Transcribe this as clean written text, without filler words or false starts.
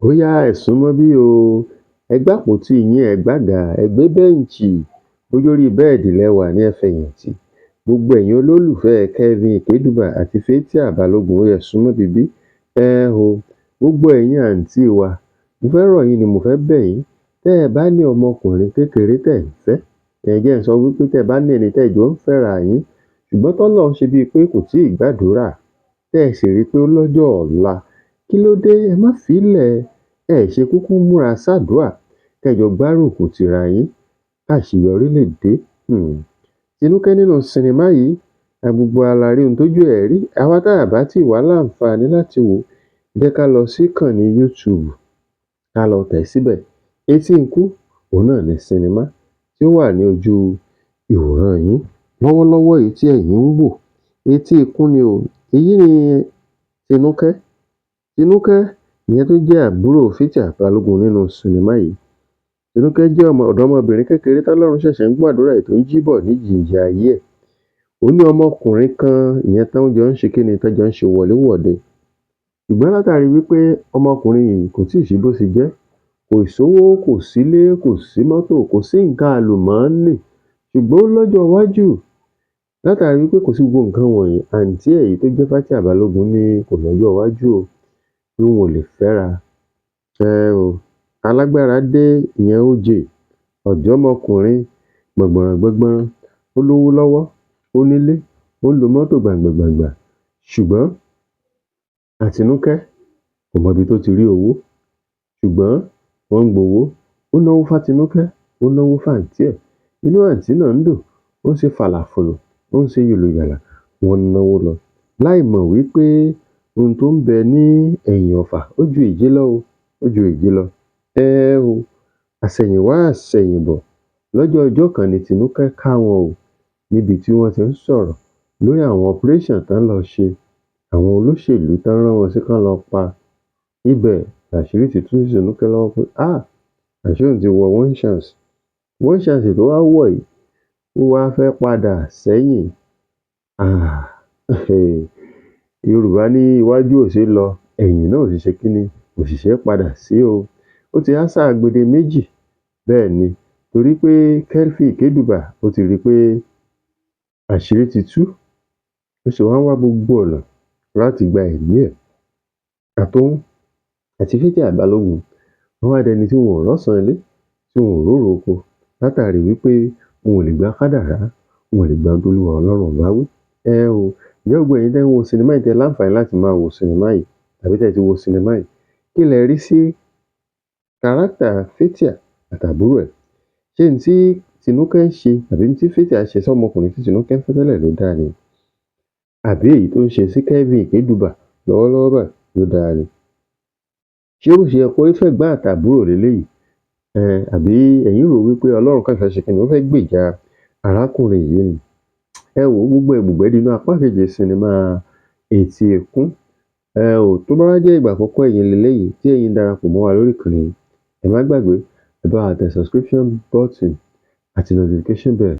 Ó yá, ẹ súnmọ́ bí o, ẹ gbápótí yín, ẹ gbága, ẹ gbé bẹ́ǹṣì, bójá orí bẹ́ẹ̀dì lẹ wà ní, ẹ fẹ̀yìntì. Gbogbo ẹ̀yin olólùfẹ́ Kelvin Ikeduba àti Fathia Balogun, ó yẹ súnmọ́ bíbí ẹ o. Gbogbo ẹ̀yin àǹtí wa, mo fẹ́ rọ̀ yín ni, mo fẹ́ bẹ̀ yín. Tẹ́ ẹ bá ní ọmọkùnrin kékeré tẹ́ ẹ̀ ń fẹ́, ẹ jẹ́ n sọ wípé tẹ́ ẹ bá ní ẹni tẹ́ ẹ jọ ń fẹ́ra yín, ṣùgbọ́n tọ́lọ́run ṣe bíi pé kò tíì gbàdúrà, tẹ́ ẹ sì rí i pé ó lọ́jọ́ ọ̀la, kí ló dé? Ẹ má fi í lẹ̀. Ẹ ṣe kúkú múra sádùúà, kẹ́ ẹ jọ gbárùkù tìra yín, káṣeyọrí lè dé. Tinúkẹ́ nínú sinimá yìí, gbogbo wa la rí ohun tójú ẹ̀ rí. Àwa tá a bá tí wá láǹfààní láti wò, jẹ́ ká lọ sí ìkànnì YouTube, ká lọ tẹ̀ síbẹ̀. Etí Ikú, òun náà ní sinimá tí ó wà ní ojú ìwòran yín lọ́wọ́lọ́wọ́ yìí tí ẹ̀yin ń wò. Etí Ikú ni o. Èyí ni Tinúkẹ́. Tinúkẹ́, ìyẹn tó jẹ́ àbúrò Fathia Balogun nínú sinimá yìí. Tinúkẹ́ jẹ́ ọmọ ọ̀dọ́mọbìnrin kékeré tọ́lọ́run ṣẹ̀ṣẹ̀ ń gbàdúrà ẹ̀, tó ń jí bọ̀ ní jìnjì ayé ẹ̀. Ó ní ọmọkùnrin kan, ìyẹn tán jọ ń ṣe kíni, tán jọ ń ṣe wọléwọ̀de. Ṣùgbọ́n látàrí wípé ọmọkùnrin yìí kò tíì sí bó ṣe jẹ́, kò sówó, kò sílé, kò sí mọ́tò, kò sí nǹkan àlùmọ́ọ́nì, ṣùgbọ́n ó lọ́jọ́ iwájú. Látàrí wípé kò sí gbogbo nǹkan wọ̀nyí, àǹtí ẹ̀ yìí tó jẹ́ Fathia Balogun ní kò lọ́jọ́ iwájú o, pé wọn ò lè fẹ́ra. Ẹ o, alágbára dé, ìyẹn OJ, ọ̀dọ́mọkùnrin gbọ̀ngbọ̀nràn-gbọngbọn, ó lówó lọ́wọ́, ó nílé, ó ń lo mọ́tò gbàǹgbàǹgbà, ṣùgbọ́n Àtinúkẹ́ kò mọbi tó ti rí owó, ṣùgbọ́n wọ́n ń gbowó. Ó náwó fátinúkẹ́, ó náwó fáǹtí ẹ̀. Inú àǹtí náà ń dùn, ó ń ṣe fàlàfòlò, ó ń ṣe yòlòyàlà, wọ́n ń náwó lọ láì mọ̀ wípé ohun tó ń bẹ ní ẹ̀yìn ọ̀fà, ó ju èje lọ o, ó ju èje lọ. Ẹ o, àsẹ̀yìnwá àsẹ̀yìnbọ̀, lọ́jọ́ ọjọ́ kan ní Tinúkẹ́ ká wọn o níbi tí wọ́n ti ń sọ̀rọ̀ lórí àwọn operation tán lọ ṣe, àwọn olóṣèlú tán rán wọn sí kán lọ pa. Ibẹ̀ làṣírí ti tú sí Tinúkẹ́ lọ́wọ́ pé, ah, àṣé òun ti wọ one chance. One chance tó wá wọ̀ yìí, ó wá fẹ́ padà sẹ́yìn. Ah, Yorùbá ní iwájú ò ṣeé lọ, ẹ̀yìn náà ò sì ṣe kíni, kò sì ṣeé padà sí o. Ó ti há sáà gbede méjì. Bẹ́ẹ̀ ni, torí pé Kelvin Ikeduba, ó ti rí i pé àṣírí ti tú, ó sì wá ń wá gbogbo ọ̀nà láti gba ẹ̀mí ẹ̀. Àtòun àti Fathia Balogun, wọ́n wá dẹni tí wọn ò rọ́sàn-án ilé, tí wọn ò rórò oko, látàrí wípé wọn ò lè gba kádàrá, wọn ò lè gba ohun tólúwa Ọlọ́run bá wí. Ẹ o, ǹjẹ́ gbogbo ẹ̀yin tẹ́ ń wo sinimá yìí, tẹ́ láǹfààní láti máa wo sinimá yìí tàbí tẹ́ ti wo sinimá yìí, kí lẹ rí sí character Fathia àtàbúrò ẹ̀? Ṣé n tí Tinúkẹ́ ń ṣe àbí n tí Fathia ṣe sọ́mọkùnrin tí Tinúkẹ́ ń fẹ́ tẹ́lẹ̀ ló dáa ni? Àbí èyí tó ń ṣe sí Kelvin Ikeduba lọ́wọ́lọ́wọ́ báyìí ló dáa ni? Ṣé bó ṣe yẹ kó rí fẹ́gbọ́n àtàbúrò leléyìí? um àbí ẹ̀yin rò wípé Ọlọ́run kàn fẹ́ ṣe kíni, ó fẹ́ gbèjà arákùnrin yìí ni? Ẹ wò ó, gbogbo ẹ̀ gbùgbẹ́ nínú apá kejì sinimá Etí Ikún. Ẹ ò, tó bá wá jẹ́ ìgbà àkọ́kọ́ ẹ̀yin leléyìí tí ẹ̀yin darapọ̀ mọ́ wa lórí ìkànnì yìí, ẹ má gbàgbé, ẹ bá wa tẹ subscription button àti notification bell.